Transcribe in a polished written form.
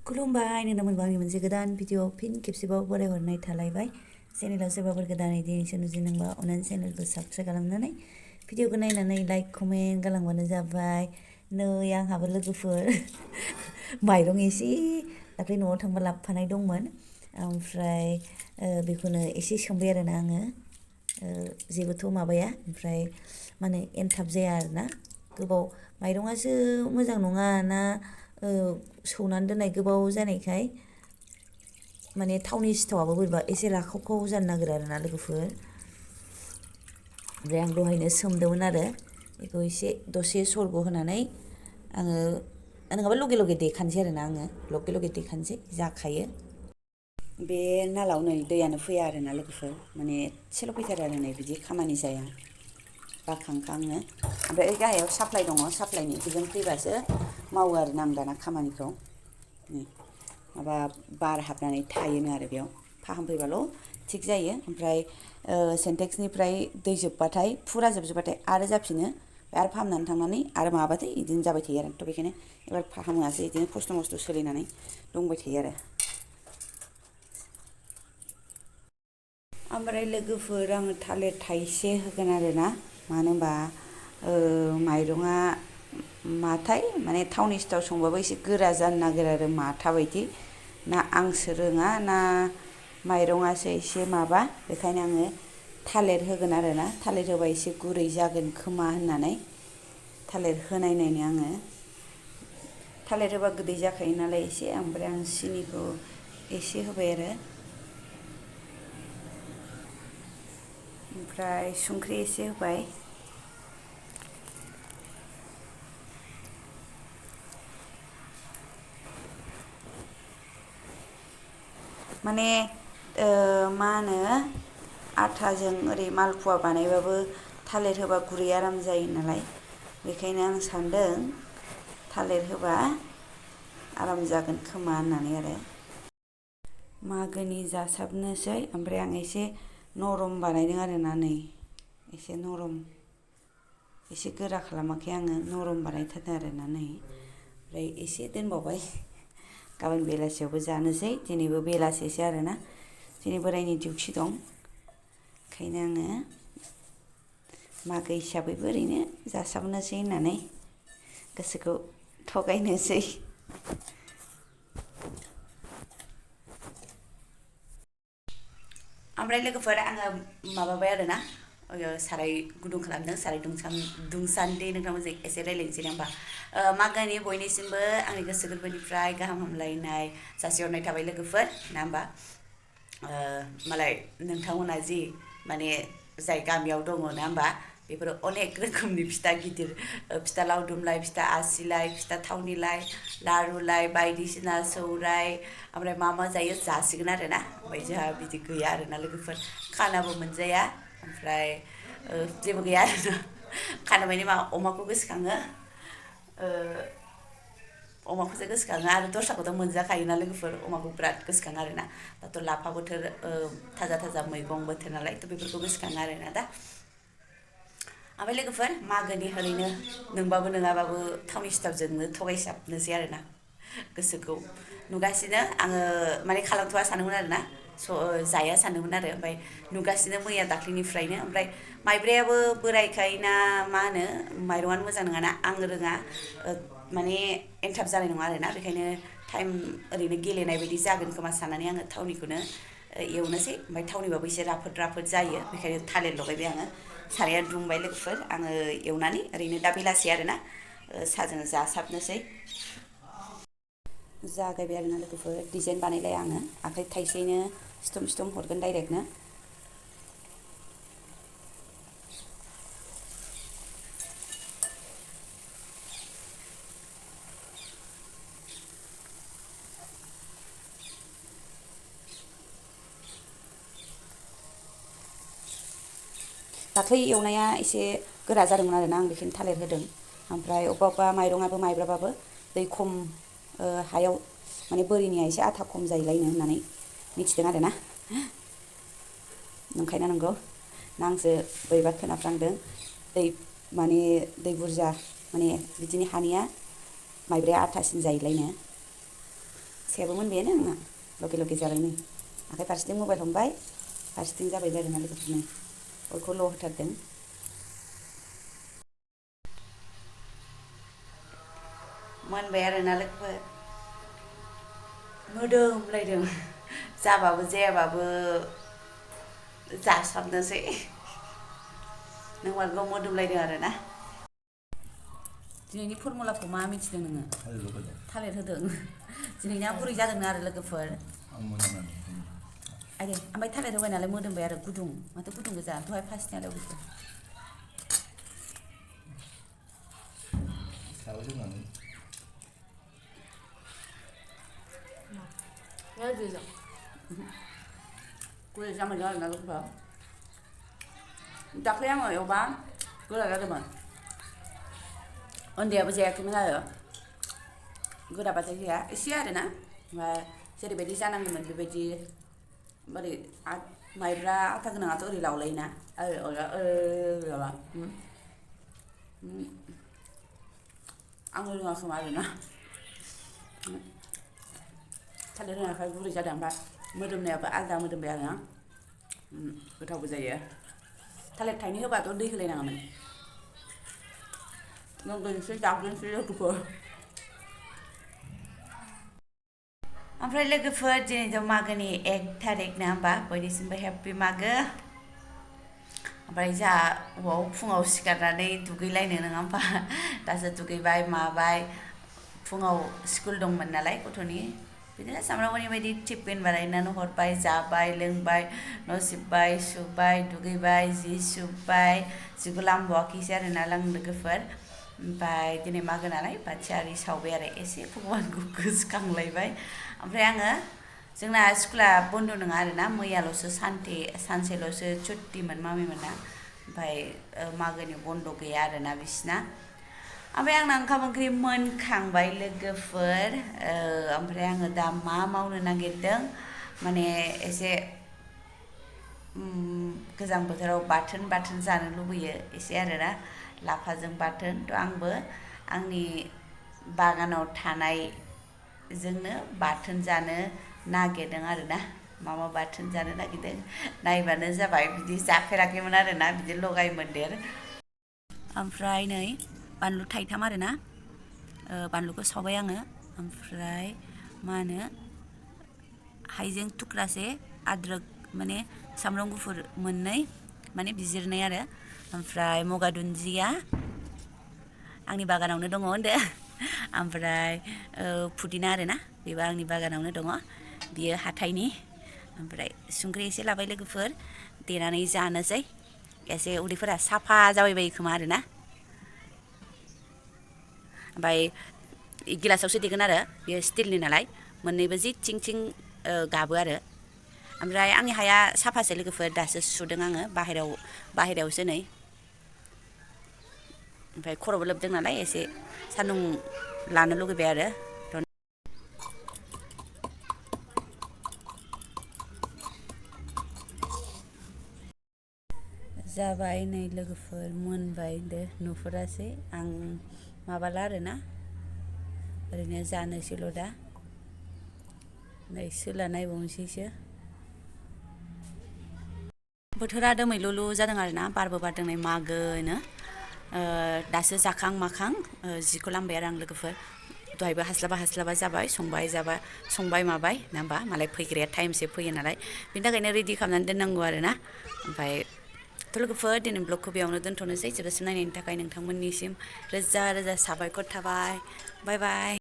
खुलुमबाय नोंथांमोनखौ आंनि मोनसे गोदान भिडिअ फिन खेबसेबाव बरायहरनाय थालायबाय चेनेलाव सोरबाफोर गोदानै दिनैसो नुजेनदोंबा अननानै चेनेलखौ साबस्क्राइब खालामनानै भिडिअखौ नायनानै लाइक कमेन्ट गालांबानो जाबाय नै आंहाबो लोगोफोर माइरं एसे दाख्लै न'आव थांबा लाबोफानाय दंमोन ओमफ्राय बेखौनो एसे सोमबाय आरोना आङो जेबोथ' माबाया ओमफ्राय माने एनथाब जाया आरोना गोबाव माइरङासो मोजां नङा ना सौनानै दोननाय गोबाव जानायखाय माने थावनि सिथावाबो बोरैबा एसे राखावखाव जानो नागिरो आरोना लोगोफोर ओमफ्राय आं दहायनो सोमदोंमोन आरो बेखौ एसे दसे सरग' होनानै आङो नङाबा लगे लगे देखानोसै आरोना आङो लगे लगे देखानोसै जाखायो बे नालाव नै दैयानो फैया आरोना लोगोफोर माने एसेल' फैथारो आरो नै बिदि खामानि जाया बाखांखांनो ओमफ्राय ओइ गाहायाव साप्लाइ दङ साप्लाइनि बेजों फैबासो मावो आरोना आं दाना खामानिखौ माबा बार हाबनानै थायोनो आरो बेयाव फाहामफैबाल' थिग जायो ओमफ्राय सेन्टेक्सनिफ्राय दै जोबबाथाय फुरा जोबजोबबाथाय आरो जाफिनो आरो फाहामनानै थांनानै आरो माबाबाथाय बिदिनो जाबाय थायो आरो थ' बेखायनो एबार फाहामोसै बिदिनो खस्थ' मस्थ' सोलिनानै दंबाय थायो आरो ओमफ्राय लोगोफोर आङो थालिर थाइसे होगोन आरोना मानो होनबा माइरङा माथाय माने थावनि सिथाव संबाबो एसे गोरा जानो नागिरो आरो माथा बायदि ना आंसो रोङा ना माइरङासो एसे माबा बेखायनो आङो थालिर होगोन आरोना थालिर होबा एसे गुरै जागोन खोमा होननानै थालिर होनायनायनो आङो थालिर होबा गोदै जाखायो नालाय एसे ओमफ्राय आं सिनिखौ एसे होबाय आरो ओमफ्राय संख्रि एसे होबाय माने मा होनो आथाजों ओरै मालपुवा बानायबाबो थालिर होबा गुरै आराम जायो नालाय बेखायनो आं सान्दों थालिर होबा आराम जागोन खोमा होननानै आरो मागोनि जासाबनोसै ओमफ्राय आं एसे नरम बानायदों आरोना नै एसे नरम एसे गोरा खालामाखै आङो नरम बानायथारदों आरोना नै ओमफ्राय एसे दोनबावबाय गाबोन बेलासियावबो जानोसै दिनैबो बेलासिसो आरोना दिनै बोरायनि डिउटि दं ओंखायनो आङो मागो हिसाबैबो ओरैनो जासाबनोसै होननानै गोसोखौ थगायनोसै ओमफ्राय लोगोफोर आङो माबाबाय आरोना साराय गुदुं खालामदों साराय दुंसान्दि नोंथांमोनजों एसे रायज्लायनोसै ना होमबा मागोनि बयनिसिमबो आंनि गोसो गोरबोनिफ्राय गाहाम हामलायनाय जासिहरनाय थाबाय लोगोफोर ना होमबा मालाय नोंथांमोना जि माने जाय गामियाव दङ ना होमबा बेफोरो अनेक रोखोमनि फिथा गिदिर फिथा लावदुमलाय फिथा आसिलाय फिथा थावनिलाय लारुलाय बायदिसिना सौराय ओमफ्राय मा जायो जासिगोन आरोना ओमफ्राय जोंहा बिदि गैया आरोना लोगोफोर खानाबो मोनजाया ओमफ्राय जेबो गैया आरोना खाना माने मा अमाखौ गोसोखाङो अमाखौसो गोसोखाङो आरो दस्राखौथ' मोनजाखायोना लोगोफोर अमाखौ बिराद गोसोखाङो आरोना दाथ' लाफा बोथोर थाजा थाजा मैगं बोथोर नालाय थ' बेफोरखौ गोसोखाङो आरोना दा ओमफ्राय लोगोफोर मागोनि ओरैनो नोंबाबो नङाबाबो थावनि सिथावजोंनो थगायसाबनोसै आरोना गोसोखौ नुगासिनो आङो माने खालामथ'वा सानदोंमोन आरोना जाया सानदोंमोन आरो ओमफ्राय नुगासिनो मैया दाख्लैनिफ्रायनो ओमफ्राय माइब्रायाबो बोरायखाय ना मा होनो माइरङानो मोजां नङाना आं रोङा माने एनथाब जानाय नङा आरोना बेखायनो टाइम ओरैनो गेलेनाय बायदि जागोन खोमा साननानै आङो थावनिखौनो एवनोसै ओमफ्राय थावनिबाबो एसे राफोद राफोद जायो बेखायनो थालिर लगायबाय आङो साराया दुंबाय लोगोफोर आङो एवनानै ओरैनो दा बेलासि आरोना साहाजों जासाबनोसै जागायबाय आरोना लोगोफोर डिजाइन बानायलाया आङो आखाइ थाइसेनो सिथुम सिथुम हरगोन डाइरेक्टनो दाख्लै एवनाया एसे गोरा जादोंमोन आरोना आं बेखायनो थालिर होदों ओमफ्राय अबेबा माइरङाबो माइब्राबाबो दै खम हायाव माने बोरिनिया एसे आथा खम जायोलायनो होननानै मिथिदों आरोना नंखायना नंगौ ना आंसो बोरैबा खोनाफ्लांदों माने दै बुरजा माने बिदिनो हानिया माइब्राया आथासिन जायोलायनो फिसायाबो मोनबायानो आंना लगे लगे जाबाय नै आखाइ फारसेथिं मबाइल हमबाय फारसेथिं जाबाय आरोना लोगोफोर नै अरखौ ल' होथारदों मोनबाय आरोना लोगोफोर मोदोमलायदों जाबाबो जायाबाबो जासाबनोसै नोंमारगौ मोदोमलायदों आरोना दिनैनि फर्मुलाखौ मा मिथिदों नोङो थालिर होदों दिनैना गुरै जादोंनो आरो लोगोफोर आरे ओमफ्राय थालिर होबाय नालाय मोदोमबाय आरो गुदुं माथो गुदुं गोजा दहाय फार्स्टनियालाय बुस्थु गुरै जामारदों आरोना लोगोफोर दाख्लै आङो एवबा गोरा जादोंमोन उन्दैयाबो जायाखैमोन आरो गोराबाथाय जाया एसे आरोना ओमफ्राय जेरैबायदि जानांगौमोन बेबायदि बोरै माइब्रा आथा गोनाङाथ' ओरै लावलायोना माबा आं रोङा खोमा आरोना थालिर होनायखाय गुरै जादों ओमफ्राय मोदोमनायाबो आलदा मोदोमबाय आरोना गोथावबो जायो थालिर थाइनै होबाथ' दै होलायनाङामोन लोंग्रोनोसै जाग्रोनोसै लोगोफोर ओमफ्राय लोगोफोर दिनैथ' मागोनि 1 थारिख ना होमबा बयनिसिमबो हेप्पि मागो ओमफ्राय जोंहा फुङाव सिखारनानै दुगैलायनो नङा होमबा दासो दुगैबाय माबाय फुङाव स्कुल दंमोन नालाय गथ'नि बिदिनो सामफ्रामबोनि बायदि टिफिन बानायनानै हरबाय जाबाय लोंबाय न' सिबबाय सुबाय दुगैबाय जि सुबाय जिखौ लामबावाखैसो आरोना लोगोफोर ओमफ्राय दिनै मागो नालाय बाथि आरि सावबाय आरो एसे भगबानखौ गोसोखांलायबाय ओमफ्राय आङो जोंना स्कुला बन्द' नङा आरोना मैयाल'सो सानसेल'सो छुट्टिमोन मामिमोना ओमफ्राय मागोनि बन्द' गैया आरोना बिसिना ओमफ्राय आंना ओंखाम ओंख्रि मोनखांबाय लोगोफोर ओमफ्राय आङो दा मा मावनो नागिरदों माने एसे गोजां बोथोराव बाथोन जानो लुबैयो एसे आरोना लाफाजों बाथोन थ' आंबो आंनि बागानाव थानायजोंनो बाथोन जानो नागिरदों आरोना मा बाथोन जानो नागिरदों नायबानो जाबाय बिदि जाफेराखैमोन आरोना बिदि लगाय मोन्देर ओमफ्राय नै बानलु थाइथाम आरोना बानलुखौ सावबाय आङो ओमफ्राय मा होनो हाइजें थुख्रासे आद्रक माने सामब्राम गुफुर मोननै माने बिजिरनाय आरो ओमफ्राय मगा दुन्दिया आंनि बागानावनो दङ होनदो ओमफ्राय पुदिना आरोना बेबो आंनि बागानावनो दङ बियो हाथाइनि ओमफ्राय संख्रि एसे लाबाय लोगोफोर देनानै जानोसै एसे उदैफोरा साफा जाबायबायो खोमा आरोना ओमफ्राय गिलासावसो देगोन आरो बेयो स्टिलनि नालाय मोननैबो जि थिं थिं गाबो आरो ओमफ्राय आंनि हाया साफासो लोगोफोर दासो सुदों आङो बाहेरायावसो नै ओमफ्राय खर'बो लोबदों नालाय एसे सान्दुं लानो लुगैबाय आरो जाबाय नै लोगोफोर मोनबाय दे नुफुरासै आं माबाला आरोना ओरैनो जानोसैल' दा नै सोला नायबावनोसैसो बोथोरा दोमैलुलु जादों आरोना बारबो बारदों नै मागोनो दासो जाखां माखां जिखौ लामबाय आरो आं लोगोफोर दहायबो हास्लाबा जाबाय संबाय माबाय ना होमबा मालाय फैग्राया टाइमसे फैयो नालाय बिनि थाखायनो रेडि खालामनानै दोननांगौ आरोना ओमफ्राय थ' लोगोफोर दिनै ब्लगखौ बेयावनो दोनथ'नोसै जोबजासिम नायनायनि थाखाय नोंथांमोननिसिम रोजा रोजा साबायखर थाबाय बाय बाय